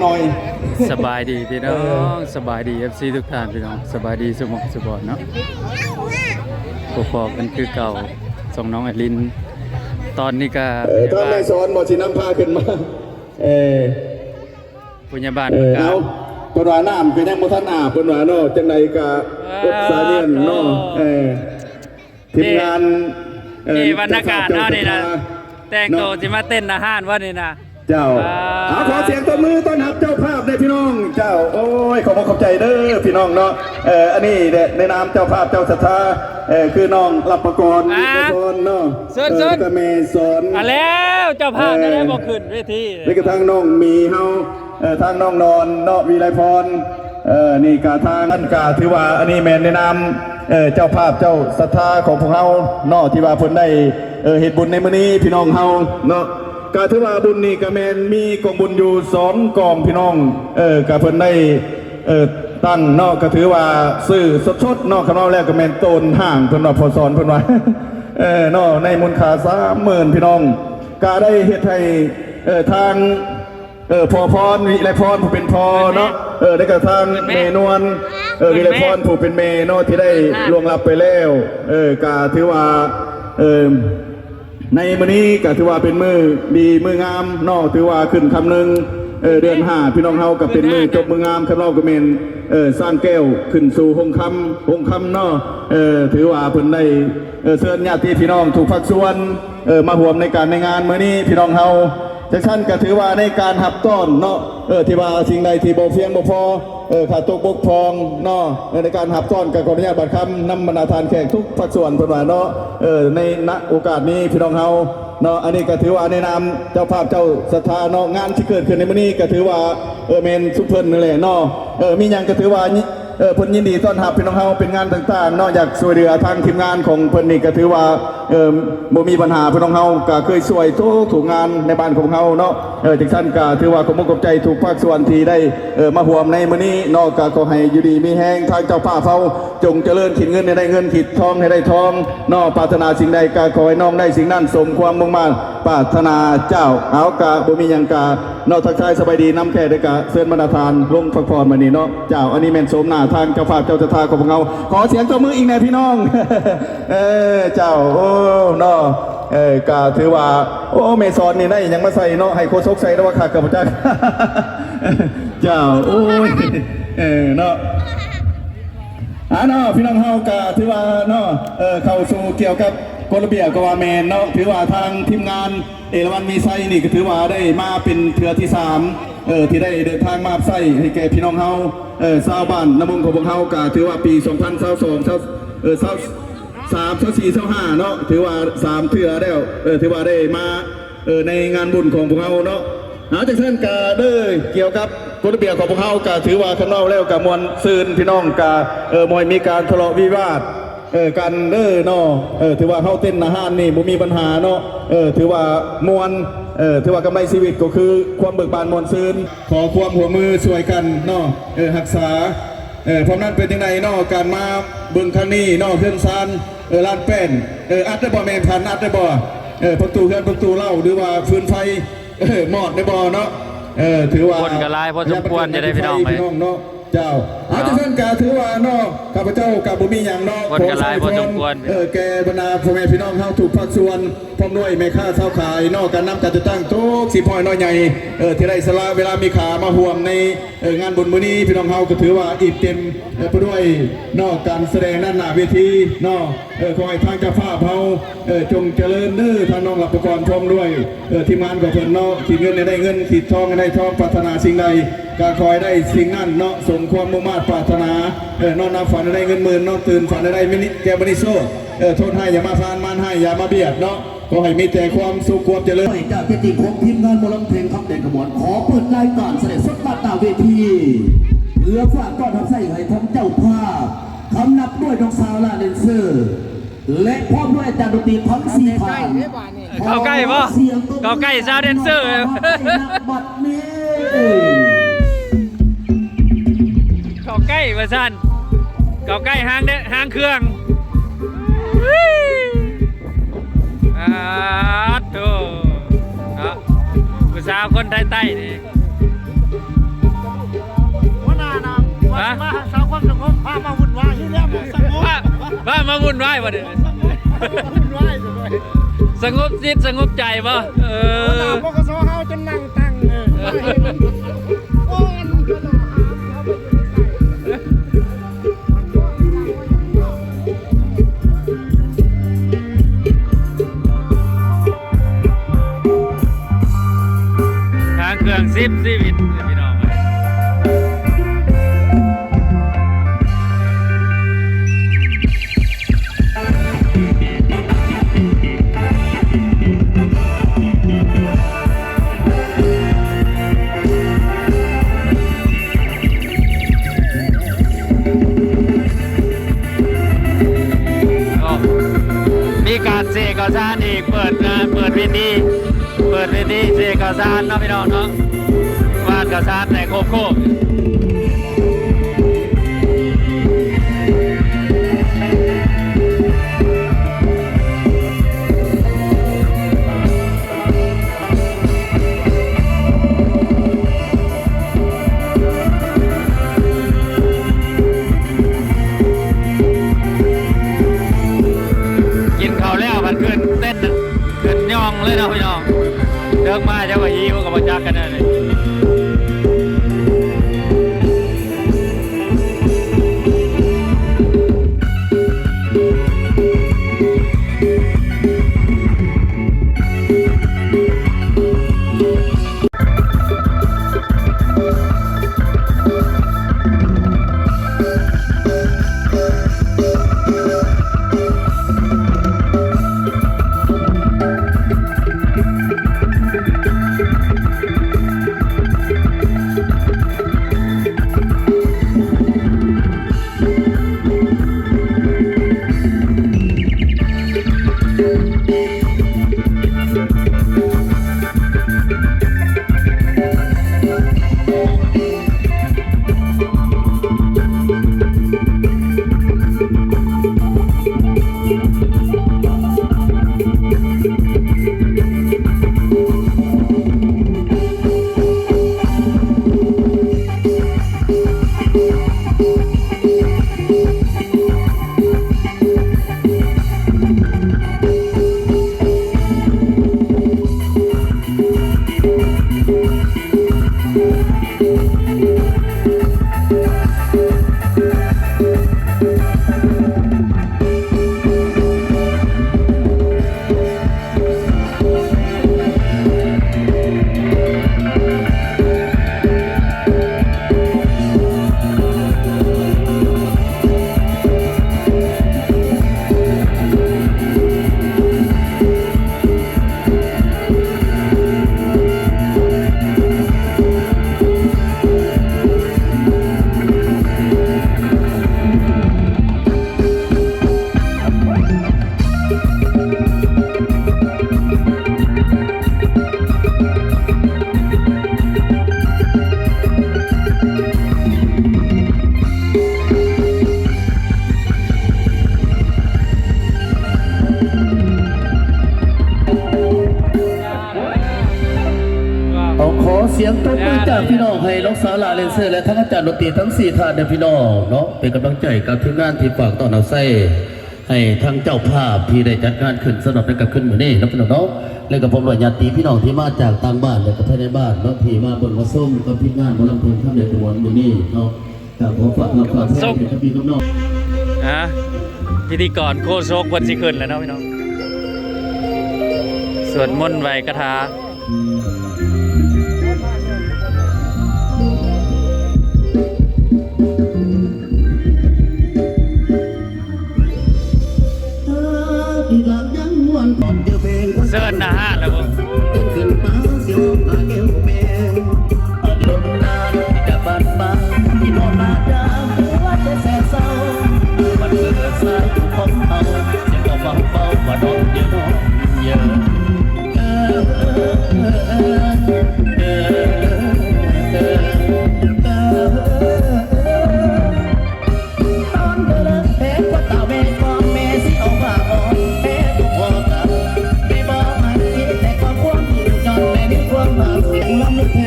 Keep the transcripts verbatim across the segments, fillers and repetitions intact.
หน่อย สบายดีพี่น้อง เออ สบายดี เอฟซี ทุกท่านพี่น้อง สบายดีสุหม่องสุบอนเนาะ พบกันคือเก่า สองน้องไอริน ตอนนี้ก็ เออ ท่านแม่สอนบ่สินำพาขึ้นมา เออ พยาบาล เออ ประกาศ เอา เพิ่นว่าน้ำก็ยังบ่ทันอาบ เพิ่นว่าเนาะ จังใดก็ อ่า อดสายเรียนเนาะ โธ่ เออ ทีมงาน เออ นี่บรรยากาศเฮานี่นะ เจ้าภาพเจ้าศรัทธา แต่งตัว เนาะ สิมาเต้นอาหารวะนี่นะ เจ้า อ่า เอาขอเสียงตบมือต้อนรับเจ้าภาพด้วยพี่น้อง เจ้า โอ้ย ขอบคุณขอบใจเด้อพี่น้องเนาะ เอ่อ อันนี้เนี่ยในนามเจ้าภาพเจ้าศรัทธา เอ่อ คือน้องรัปกร อ่า วิไลพรเนาะ เชิญ เอ่อ เชิญ แล้วก็แม่สอน อ่ะแล้วเจ้าภาพ เอ่อ ได้บอกขึ้นเวที แล้วก็ทางน้องหมีเฮา เอ่อ ทางน้องนอนเนาะ วิไลพร เอ่อ นี่กะทางนั่นกะถือว่าอันนี้แม่นในนาม เอ่อ เจ้าภาพเจ้าศรัทธาของพวกเฮาเนาะ ที่ว่าเพิ่นได้ เอ่อ เฮ็ดบุญในมื้อนี้พี่น้องเฮาเนาะ กะถือว่าบุญนี่กะแม่นมีกองบุญอยู่สองกองพี่น้อง เอ่อ กะเพิ่นได้ เอ่อ ตั้งเนาะ กะถือว่าซื้อสดๆเนาะ คันเว้าแล้วกะแม่นโตนห้างเพิ่นว่า พอสอนเพิ่นว่า เอ่อ เนาะ ในมูลค่าสามหมื่นพี่น้อง กะได้เฮ็ดให้ เอ่อ ทาง เออ พ่อพร วิไลพร ผู้เป็นพ่อเนาะ เออ แล้วก็ทางแม่นวล เออ วิไลพร ผู้เป็นแม่เนาะ ที่ได้ล่วงลับไปแล้ว เออ ก็ถือว่า เออ ในมื้อนี้ก็ถือว่าเป็นมื้อดีมื้องามเนาะ ถือว่าขึ้นค่ำหนึ่ง เออ เดือนห้า พี่น้องเฮาก็เป็นมื้อจบมื้องาม คำเว้าก็แม่น เออ สร้างแก้วขึ้นสู่ฮงคำ ฮงคำเนาะ เออ ถือว่าเพิ่นได้ เออ เชิญญาติพี่น้องทุกภาคส่วน เออ มาร่วมในการในงานมื้อนี้พี่น้องเฮา จังซั่นก็ถือว่าในการรับต้อนเนาะ เออ ที่ว่าสิ่งใดที่บ่เพียงบ่พอ เออ ขาดตกบกพร่องเนาะ เออ ในการรับต้อนก็ขออนุญาตบัดคำนำบรรดาท่านแขกทุกภาคส่วนเพิ่นว่าเนาะ เออ ในณโอกาสนี้พี่น้องเฮาเนาะ อันนี้ก็ถือว่าในนามเจ้าภาพเจ้าศรัทธาเนาะ งานที่เกิดขึ้นในมื้อนี้ก็ถือว่า เออ แม่นซุมเพิ่นนั่นแหละเนาะ เออ มีหยังก็ถือว่า เออ เพิ่นยินดีต้อนรับพี่น้องเฮาเป็นงานต่างๆเนาะ อยากช่วยเหลือทางทีมงานของเพิ่นนี่ก็ถือว่า เออ บ่มีปัญหา พี่น้องเฮาก็เคยช่วยทุกๆงานในบ้านของเฮาเนาะ เออ จังซั่นก็ถือว่าขอบคุณขอบใจทุกภาคส่วนที่ได้ เออ มาร่วมในมื้อนี้เนาะ ก็ขอให้อยู่ดีมีแฮง ทางเจ้าภาพเฮาจงเจริญ คิดเงินให้ได้เงิน คิดทองให้ได้ทองเนาะ ปรารถนาสิ่งใดก็ขอให้น้องได้สิ่งนั้น สมความมุ่งมาดปรารถนาเจ้า เอา ก็บ่มีหยังก็ เนาะ ทักทายสบายดีนำแขกด้วยกะเชิญบรรดาท่านลงพักผ่อนมานี่เนาะ เจ้า อันนี้แม่นโฉมหน้าทางเจ้าภาพเจ้าศรัทธาของพวกเรา ขอเสียงตบมืออีกแน่พี่น้อง เออ เจ้า โอ้ เนาะ เออ กะถือว่า โอ้ แม่สอนนี่ได้หยังมาใส่เนาะ ให้โฆษกใส่แล้วว่าคักกับพระเจ้า เจ้า โอ้ย เออ เนาะ อ่าเนาะ พี่น้องเฮากะถือว่าเนาะ เออ เข้าสู่เกี่ยวกับกฎระเบียบก็ว่าแม่นเนาะ ถือว่าทางทีมงานเอราวัณมีชัยนี่ก็ถือว่าได้มาเป็นเทื่อที่สาม เออ ที่ได้เดินทางมาใส่ให้แก่พี่น้องเฮา เออ ชาวบ้านนามุงของพวกเฮากะถือว่าปีสองพันยี่สิบสอง เออ ยี่สิบสาม ยี่สิบสี่ ยี่สิบห้าเนาะ ถือว่าสามเทื่อแล้ว เออ ถือว่าได้มา เออ ในงานบุญของพวกเฮาเนาะ หาจังซั่นกะเด้อ เกี่ยวกับกฎระเบียบของพวกเฮากะถือว่าคันเว้าแล้วกะม่วนซื่น พี่น้องกะ เออ บ่ให้มีการทะเลาะวิวาท เออ กันเด้อเนาะ เออ ถือว่าเฮาเต้นอาหารนี่บ่มีปัญหาเนาะ เออ ถือว่าม่วน เออ ถือว่ากำไรชีวิตก็คือความเบิกบานม่วนซื่น ขอความร่วมมือช่วยกันเนาะ เออ รักษา เออ พร้อมนั้นเป็นจังใดเนาะ การมาเบิ่งครั้งนี้เนาะ เฮือนซาน เออ ลานแป้น เออ อัดได้บ่แม่พันธุ์ อัดได้บ่ เออ ประตูเฮือนประตูเล้า หรือว่าฟืนไฟ เออ มอดได้บ่เนาะ เออ ถือว่า คนก็หลายพอสมควรจะได้พี่น้อง พี่น้องเนาะ เจ้า เอา จังซั่นกะถือว่าเนาะ ข้าพเจ้ากะบ่มีหยังเนาะ คนก็หลายพอสมควร เออ แก่บรรดาพ่อแม่พี่น้องเฮาทุกภาคส่วน พร้อมด้วยแม่ค้าชาวขายเนาะ การนำการจัดตั้งทุกสิบห้อยน้อยใหญ่ เออ ที่ได้สละเวลามีค่ามาร่วมใน เออ งานบุญมื้อนี้พี่น้องเฮาก็ถือว่าอิ่มเต็ม เออ ไปด้วยเนาะ การแสดงด้านหน้าเวทีเนาะ เออ ขอให้ทางเจ้าภาพเฮา เออ จงเจริญเด้อ ทางน้องรัปกรพร้อมด้วย เออ ทีมงานของเพิ่นเนาะ คิดเงินให้ได้เงิน คิดทองให้ได้ทอง ปรารถนาสิ่งใด ก็ขอให้ได้สิ่งนั้นเนาะ สมความมุ่งมาดปรารถนา เออ นอนนับฝันให้ได้เงินหมื่น นอนตื่นฝันให้ได้มินิ แก้วมณีโชค เออ โทษให้อย่ามาพาน มารให้อย่ามาเบียดเนาะ ขอให้มีแต่ความสุขความเจริญ จากเวทีของทีมงานหมอลำเพลงคำแดงขมอน ขอเปิดรายการแสดงสดมาตราเวที เพื่อฝากต้อนรับใส่ให้ทั้งเจ้าภาพ คำนับด้วยน้องสาวและแดนเซอร์ และพร้อมด้วยอาจารย์ดนตรีทั้งสี่ท่าน เข้าใกล้บ่ เสียงตบมือ เข้าใกล้ซาวแดนเซอร์ ให้นักบัดนี้ เข้าใกล้ว่าซั่น เข้าใกล้หางเด้อ หางเครื่อง อาดโธ่ เนาะ ผู้สาวคนไทยใต้นี่ สงบ พามาวุ่นวายอยู่แล้ว สงบ พา พามาวุ่นวายบ่เนี่ย วุ่นวายอยู่เลย สงบจิตสงบใจบ่ เออ หัวหน้า ปกส เฮาจนนั่งตั้งเลย โอ้ย ทางเครื่องสิบชีวิตพี่น้องเอ้ย โอ้ มีการเสกข้าวสารอีก เปิดงาน เปิดเวที เปิดเวทีเสกข้าวสารเนาะพี่น้องเนาะ วาดข้าวสารแต่โคบโคบ กินข้าวแล้วมันขึ้นเต้นน่ะ ขึ้นย่องเลยเนาะพี่น้อง เดินมาจะว่าหิวก็บ่จักกันเลย ต้องขอเสียงตบมือจากพี่น้องให้น้องสาวหลาเลนเซอร์และทั้งอาจารย์ดนตรีทั้งสี่ท่านเนี่ยพี่น้องเนาะ เป็นกำลังใจกับทีมงานที่ฝากต้อนเอาไส้ให้ทั้งเจ้าภาพที่ได้จัดงานขึ้นสำหรับในกับขึ้นมื้อนี้เนาะพี่น้องเนาะ และกับผมและญาติพี่น้องที่มาจากต่างบ้านและก็ภายในบ้านเนาะ ที่มาเบิ่งมาชมกับทีมงานหมอลำเพลินคำในขบวนมื้อนี้เนาะ ก็ขอฝากความฝากแท้ สม ให้กับพี่กับน้อง ฮะ พิธีกรโฆษกเพิ่นสิขึ้นแล้วเนาะพี่น้อง สวดมนต์ไหว้คาถา เสิร์ชหน้าห้านแล้วบ่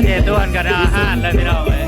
เจด้วนกันอาหารเลยพี่น้องเอ้ย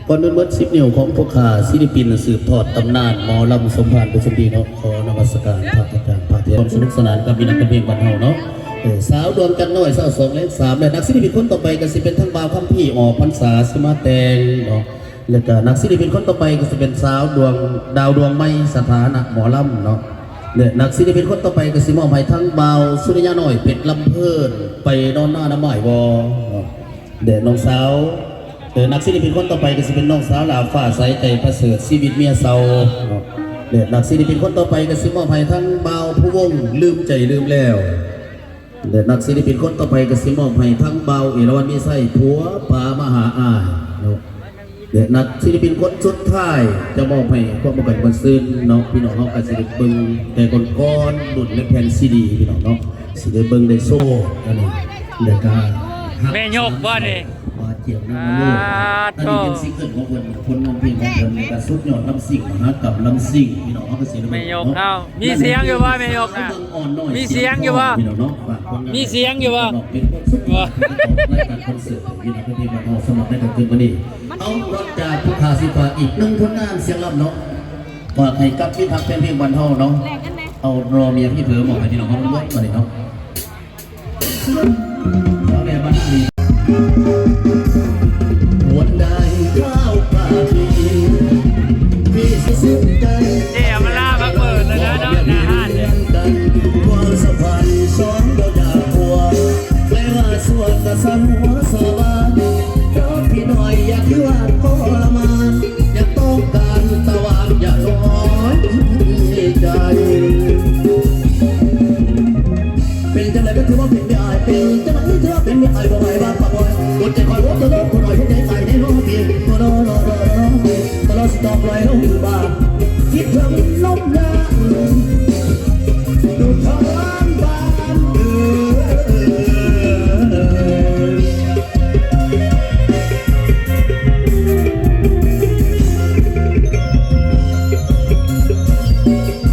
ก่อนอื่นหมดสิบนิ้วของพวกข้าศิลปินสืบทอดตำนานหมอลำสมภารผู้ชมดีเนาะ ขอนมัสการพระอาจารย์พระเทพ ความสนุกสนานกับมีนักเพลงบ้านเฮาเนาะ เออ สาวดวงจันทร์น้อย สาวสองเลขสาม และนักศิลปินคนต่อไปก็สิเป็นทั้งบ่าวคำพี่ออกพรรษาสิมาแต่งเนาะ แล้วก็นักศิลปินคนต่อไปก็สิเป็นสาวดวงดาวดวงใหม่สถานะหมอลำเนาะ และนักศิลปินคนต่อไปก็สิมอบให้ทั้งบ่าวสุริยะน้อยเพชรลำเพลินไปนอนหน้าน้ำไม้วอเนาะ และน้องสาว เออ นักศิลปินคนต่อไปก็สิเป็นน้องสาวหลาฟ้าใสใจประเสริฐชีวิตเมียเศร้าเนาะ และนักศิลปินคนต่อไปก็สิมอบให้ทั้งบ่าวผู้วงลืมใจลืมแล้ว และนักศิลปินคนต่อไปก็สิมอบให้ทั้งบ่าวเอราวัณมิไซผัวป๋ามหาอายเนาะ และนักศิลปินคนสุดท้ายจะมอบให้พวกมันกันมาซื่นเนาะ พี่น้องเฮาก็สิได้เบิ่งแต่ก่อนๆรุ่นและแผ่นซีดีพี่น้องเนาะ สิได้เบิ่งได้โซ่อันนี้ แล้วก็ แม่ยกบ่นี่ มาเจียมนั่นมาลูก อ่า อันนี้เป็นซิงเกิลของเพิ่น ผลงานเพลงของเพิ่น แล้วก็สุดยอดลำซิ่ง มหากรรมลำซิ่ง พี่น้องเฮาก็สิได้เบิ่ง แม่ยก เนาะ เฮามีเสียงอยู่บ่แม่ยกน่ะ อ่อนน้อย มีเสียงอยู่บ่ เสียงพี่น้องเนาะ ฝากผลงาน มีเสียงอยู่บ่ เป็นสุดยอดของรายการคอนเสิร์ต พี่น้องเพื่อนๆบ้านเฮา สำหรับในค่ำคืนวันนี้ เอา หลังจากผู้ขาสิฝากอีกหนึ่งผลงานเสียงลำเนาะ ฝากให้กับมิตรฮักแฟนเพลงบ้านเฮาเนาะ เอารอเมียพี่เผลอหมอกให้พี่น้องเฮาด้วยมาเลยเนาะ เอาแม่บ้านนี่ วันใดข้าวปลาดี พี่สุดใจ เจ้ามาล่ามาเปิดแล้วนะเนาะ หน้าห้านเนี่ย ความสัมพันธ์สองเราอยากพัว แปลว่าส่วนกระสันหัวสวรรค์ เพราะพี่น้อยอยากคือว่าทรมาน อยากต้องการตะวันอย่าน้อยใจ เป็นจังไดก็ถือว่าเป็นไม่อาย เป็นจังไดถือว่าเป็นไม่อาย บ่ไหวว่าปะบ่อย กดใจคอยโอ้ตัวโลกผู้น้อยเห็นใจไกลในโลกเพียงตัวโลโลโลโลโล ตลอดสต็อปลอยลงบาท คิดถึงลมหนาวดูทางบ้านเออ เ